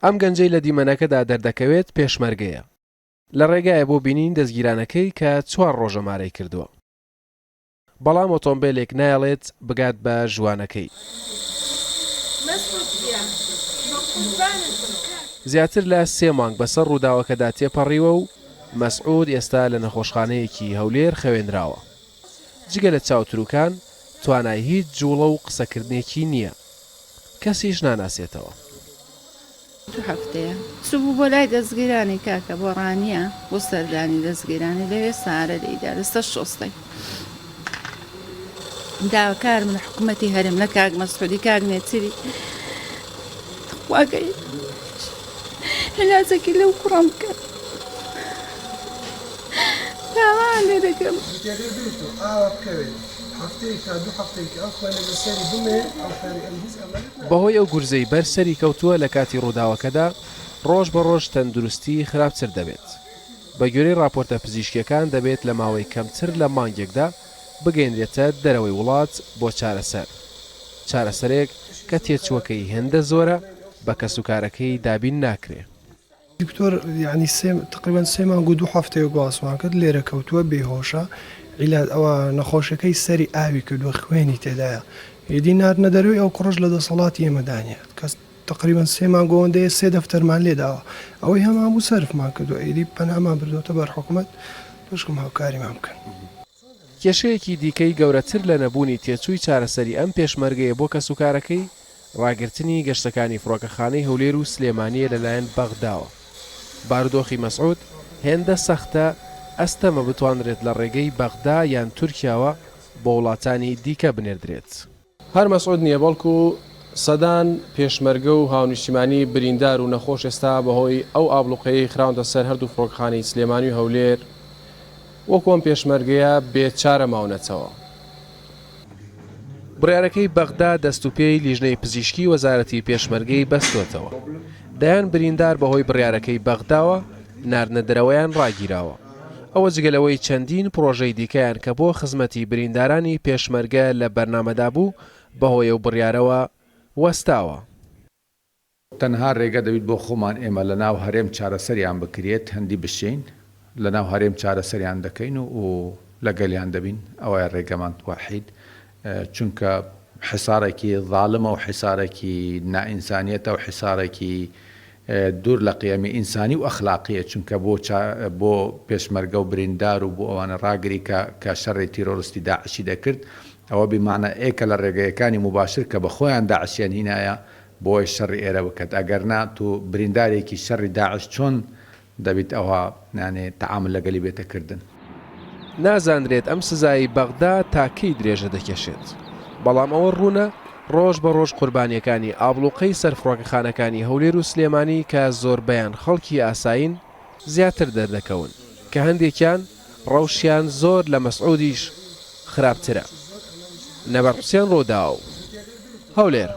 ئەم گەنجەی لە دیمەنەکەدا دەردەکەوێت پێشمەرگەیە. لە ڕێگایە بۆ بینینی دەزگیرانەکەی کە چوار ڕۆژە مارەی کردووە. بەڵام ئۆتۆمبێلێک نایەڵێت بگات بە ژوانەکەی. زیاتر لە سێ مانگ بەسەر ڕووداوەکەدا تێپەڕیوە و مەسعود ئێستا لە نەخۆشخانەیەکی هەولێر خەوێنراوە. جگە لە چاوتروکان توانای هیچ جوڵە و قسەکردنێکی نییە. کەسیش ناناسێتەوە. دوو هەفتەیە چوبوو بۆ لای دەزگیرانی کاکە بۆ ڕانیە بۆ سەردانی دەزگیرانی لەوێ سارە لێیدا لەسەر شۆستەی داواکارم لە حکوومەتی هەرێم لە کاک مەسعودی کاک نێچیری خواگەی عیلاجەکی لەو کوڕەم بکەن تاوان لێ دەکەم. بەهۆی ئەو گورزەی بەر سەری کەوتووە لە کاتی ڕووداوەکەدا، ڕۆژ بە ڕۆژ تەندروستی خراپتر دەبێت. بە گوێرەی ڕاپۆرتە پزیشکییەکان دەبێت لە ماوەی کەمتر لە مانگێکدا بگەینرێتە دەرەوەی وڵات بۆ چارەسەر. چارەسەرێک کە تێچووەکەی هێندە زۆرە بە کەسوکارەکەی دابین ناکرێ. دکتۆر یانی سێ تقریبا سێ مانگ و دوو هەفتەیە گواستمان کرد لێرە کەوتووە بێهۆشە عیلاج ئەوە نەخۆشەکەی سەری ئاوی کردووە خوێنی تێدایە ئیدی ناردنە دەرەوەی ئەو کوڕەش لە دەسەڵاتی ئێمەدا نییە کەس تقریبا سێ مانگ ئەوەندەیە سێ دەفتەرمان لێداوە ئەوەی هەمان بوو سەرفمان کردووە ئیدی پەنامان بردۆتە بەر حکومەت بەشکم هاوکاریمان بکەن. کێشەیەکی دیکەی گەورەتر لە نەبوونی تێچووی چارەسەری ئەم پێشمەرگەیە بۆ کەسوکارەکەی، ڕاگرتنی گەشتەکانی فڕۆکەخانەی هەولێر و سلێمانییە لەلایەن بەغداوە. بارودۆخی مەسعود هێندە سەختە، ئەستەمە بتوانرێت لە ڕێگەی بەغدا یان تورکیاوە بۆ وڵاتانی دیکە بنێردرێت. هەر مەسعود نییە، بەڵکو سەدان پێشمەرگە و هاونیشتیمانی بریندار و نەخۆش ئێستا بەهۆی ئەو ئابڵوقەیەی خراونەتە سەر هەردوو فڕۆکەخانەی سلێمانی و هەولێر وەکو ئەم پێشمەرگەیە بێ چارە ماونەتەوە. بڕیارەکەی بەغدا دەست و پێی لیژنەی پزیشکی وەزارەتی پێشمەرگەی بەستۆتەوە. دەیان بریندار بەهۆی بڕیارەکەی بەغداوە ناردنە دەرەوەیان ڕاگیراوە. ئەوە جگە لەوەی چەندین پڕۆژەی دیکەیان کە بۆ خزمەتی بریندارانی پێشمەرگە لە بەرنامەدا بوو، بەهۆی ئەو بڕیارەوە وەستاوە. تەنها رێگە دەبیت بۆ خۆمان ئێمە لە ناو هەرێم چارەسەریان بکریێت هەندی بشێین لە ناو هەرێم چارەسەریان دەکەین و و لەگەلیان دەبین ئەوەیە رێگەمان وەحید چونکە حسارێکی زاڵمە و حسارێکی نائینسانیەتە و حسارێکی دوور لە قیەمی ئینسانی و ئەخلاقیە چونکە بۆ بۆ پێشمەرگە و بریندار و بۆ ئەوانە ڕاگری کە کە شەڕی تیرۆرستی داعشی دەکرد ئەوە بی مەعنا ئێکە لە ڕێگەیەکانی موباشر کە بە خۆیان داعشیان هینایە بۆی شەڕی ئێرە بکەت ئەگەر نا تو بریندارێکی شەڕی داعش چۆن دەبیت ئەوها یانی تەعامول لەگەلی بێتە کردن. نازانرێت ئەم سزایەی بەغدا تا کەی درێژە دەکێشێت، بەڵام ئەوە ڕوونە ڕۆژ بە ڕۆژ قوربانییەکانی ئابڵوقەی سەر فڕۆکەخانەکانی هەولێر و سلێمانی کە زۆربەیان خەڵکی ئاسایین زیاتر دەردەکەون کە هەندێکیان ڕەوشیان زۆر لە مەسعودیش خراپترە. نەبەرد حوسێن، رووداو، هەولێر.